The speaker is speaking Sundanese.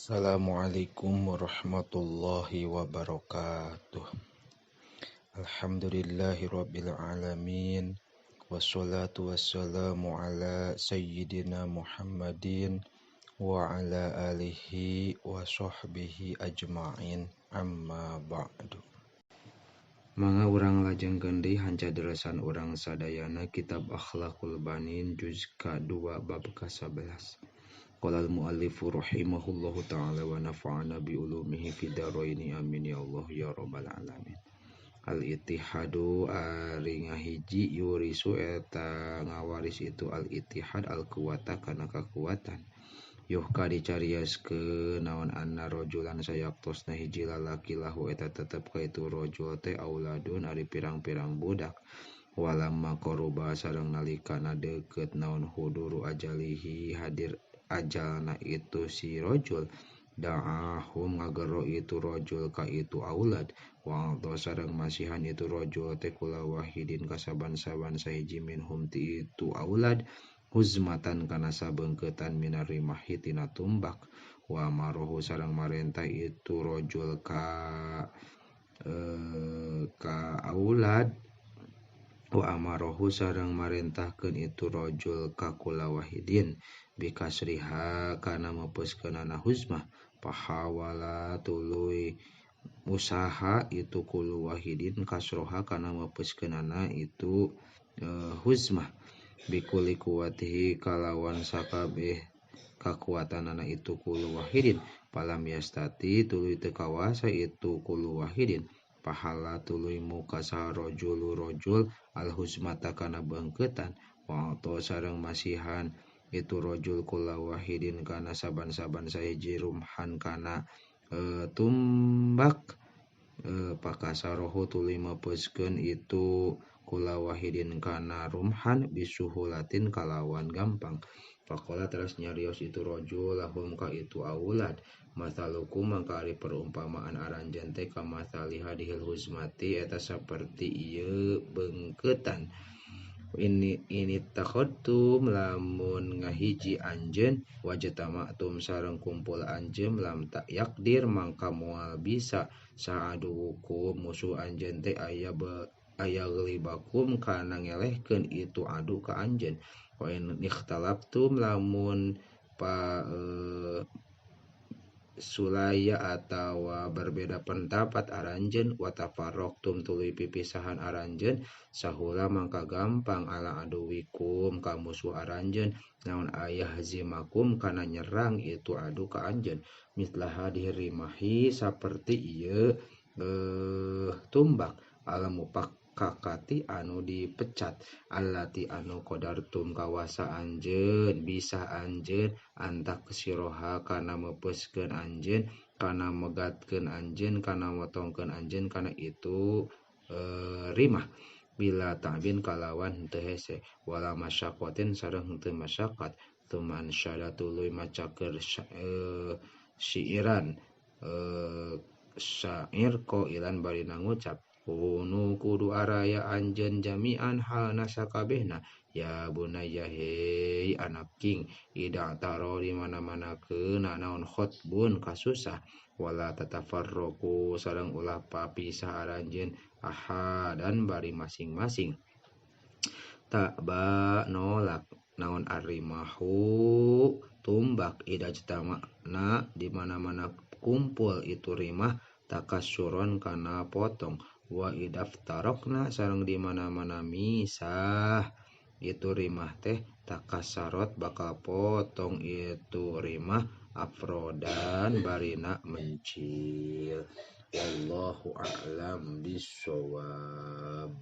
Assalamualaikum warahmatullahi wabarakatuh. Alhamdulillahirabbil alamin. Wassalatu wassalamu ala sayyidina Muhammadin wa ala alihi wa sahbihi ajma'in. Amma ba'du. Mangga urang lajengkeun deui hancadresan urang sadayana kitab Akhlaqul Banin juz ka-2 bab ka-11. Qala al-muallifu rahimahullahu ta'ala wa nafa'ana bi ulumihi fid dharaini amin ya Allah ya rabbal alamin. Al-ittihadu ari ngahiji yurisu eta ngawaris itu al-ittihad al-quwata kana kakuatan. Yuhka dicarioskeun naon anna rajulan sayaktosna hiji lalaki lahu eta tetep ka itu rajul teh auladun ari pirang-pirang budak. Walamma qaruba sareng nalikana deukeut naon huduru ajalihi hadir ajalna itu si rajul da'ahum ngagero itu rajul ka itu aulad wa a'ta sareng masihan itu rajul teh kula wahidin kasaban-saban sahiji minhum ti itu aulad huzmatan kana sabeungkeutan minar rimahi tina tumbak wa marohu sareng marentah itu rajul ka aulad wa amarohu sareng marentahkeun itu rajul ka kula wahidin bikasriha kana meupeuskeunana huzmah pahawala tuluy usaha itu kulu wahidin kasroha kana meupeuskeunana itu huzmah bikuli kuwatihi kalawan sakabeh kakuatanana itu kulu wahidin palam yastati tuluy teu kawasa itu kulu wahidin pahala tuluy muka saha rajulu rajul al huzmata kana beungkeutan wa ata sareng masihan itu rajul kula wahidin kana saban-saban sahiji rumhan kana tumbak pakasarohu tuluy meupeuskeun itu kula wahidin kana rumhan bisuhulatin kalawan gampang. Faqala teras nyarios itu rajul lahum ka itu aulad mathalukum mangka ari perumpamaan aranjeun teh kamathali hadihil huzmati eta saperti ieu beungkeutan. Ini takhottum lamun ngahiji anjeun wajtama'tum sareng kumpul anjeun lam tak yakdir mangka moal bisa saadukum musuh anjeun teh aya glibakum kana ngelehkeun itu adu ka anjeun wa in ikhtalaftum lamun pa sulaya atawa berbeda pendapat aranjeun wa tafarraqtum tuluy pipisahan aranjeun sahula mangka gampang ala aduwikum ka musuh aranjeun naon ayah zimakum kana nyerang itu adu ka anjeun mislah hadhihi rimahi saperti ieu tumbak alamu pakakati anu dipecat allati anu qadartum kawasa anjeun bisa anjeun antak siroha kana meupeuskeun anjeun kana megatkeun anjeun kana motongkeun anjeun kana itu rimah bila ta'bin kalawan henteu hese wala masyaqatin sareng henteu masyaqat tuman syada tuluy macakeun syiiran syair qailan bari ngucap kunu kudu araya anjeun jami'an halna sakabehna ya bunayya hei anak king ida taro di mana-mana keuna naon khotbun kasusah wala tatafarraqu sareng ulah papisah aranjeun ahadan bari masing-masing tak ba nolak naon arimahu tumbak ida jtama'na di mana-mana kumpul itu rimah takassuron kana potong wa idaftarokna sareng di mana-mana misah itu rimah teh takasarot bakal potong itu rimah afrodan barina mencil. Wallahu a'lam bissawab.